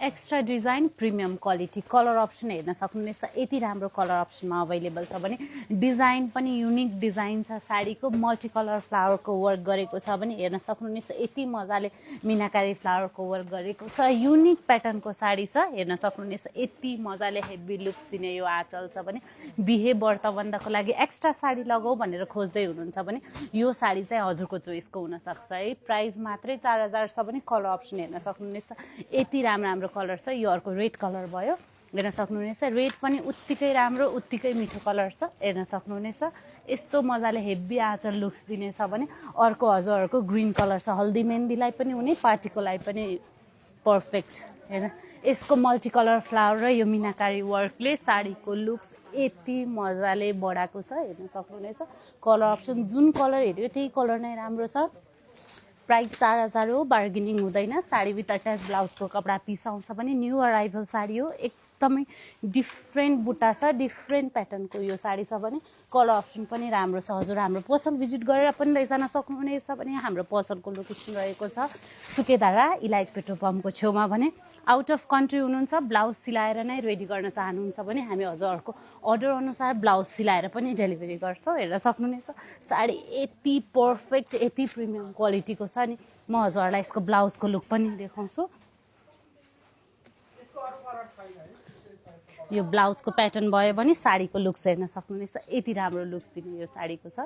extra design premium quality colour option हेर्न सक्नुहुनेछ यति राम्रो कलर अप्सनमा अवेलेबल छ भने डिजाइन पनि युनिक डिजाइन छ साडीको मल्टी कलर फ्लावरको वर्क गरेको छ भने हेर्न सक्नुहुनेछ यति मजाले मीनाकारी फ्लावरको वर्क गरेको छ युनिक प्याटर्नको साडी छ हेर्न सक्नुहुनेछ यति मजाले हेभी लुक्स दिने यो आँचल छ भने बिहे व्रतबन्धको लागि एक्स्ट्रा साडी लगाऊ भनेर खोज्दै हुनुहुन्छ भने यो साडी चाहिँ हजुरको चोइसको हुनसक्छ है प्राइस मात्रै 4000 छ भने कलर अप्सन हेर्न सक्नुहुनेछ यति राम्रो कलर छ यो अर्को रेड कलर भयो हेर्न सक्नुहुनेछ रेड पनि उत्तिकै राम्रो उत्तिकै मिठो कलर छ हेर्न सक्नुहुनेछ यस्तो मजाले हेभी आँचल लुक्स दिनेछ भने अर्को हजुरहरूको ग्रीन कलर छ हल्दी मेहन्दीलाई पनि हुने पार्टीको लागि पनि पर्फेक्ट हैन यसको मल्टी कलर फ्लावर र यो मीनाकारी वर्कले साडीको लुक्स यति मजाले बढाएको छ हेर्न सक्नुहुनेछ कलर अप्सन जुन कलर हेर्यो त्यही कलर नै राम्रो छ प्राइस 4000 हो बार्गेनिङ हुँदैन साडी विथ अट्याच ब्लाउजको कपडा पिस आउँछ भने न्यू अराइभल साडी हो एकदमै डिफ्रेन्ट बुट्टा छ डिफ्रेन्ट प्याटर्नको यो साडी छ भने कलर अप्सन पनि राम्रो छ हजुर हाम्रो पसल भिजिट गरेर पनि लैजान सक्नुहुनेछ भने हाम्रो पसलको लोकेसन रहेको छ सुकेधारा इलाइट पेट्रोल पम्पको छेउमा भने आउट अफ कन्ट्री हुनुहुन्छ ब्लाउज सिलाएर नै रेडी गर्न चाहनुहुन्छ भने हामी हजुरहरूको अर्डर अनुसार ब्लाउज सिलाएर पनि डेलिभरी गर्छौँ हेर्न सक्नुहुनेछ साडी यति पर्फेक्ट यति प्रिमियम क्वालिटीको छ नि म हजुरहरूलाई यसको ब्लाउजको लुक पनि देखाउँछु यो ब्लाउजको प्याटर्न भयो भने साडीको लुक्स हेर्न सक्नुहुनेछ यति राम्रो लुक्स दिने यो साडीको छ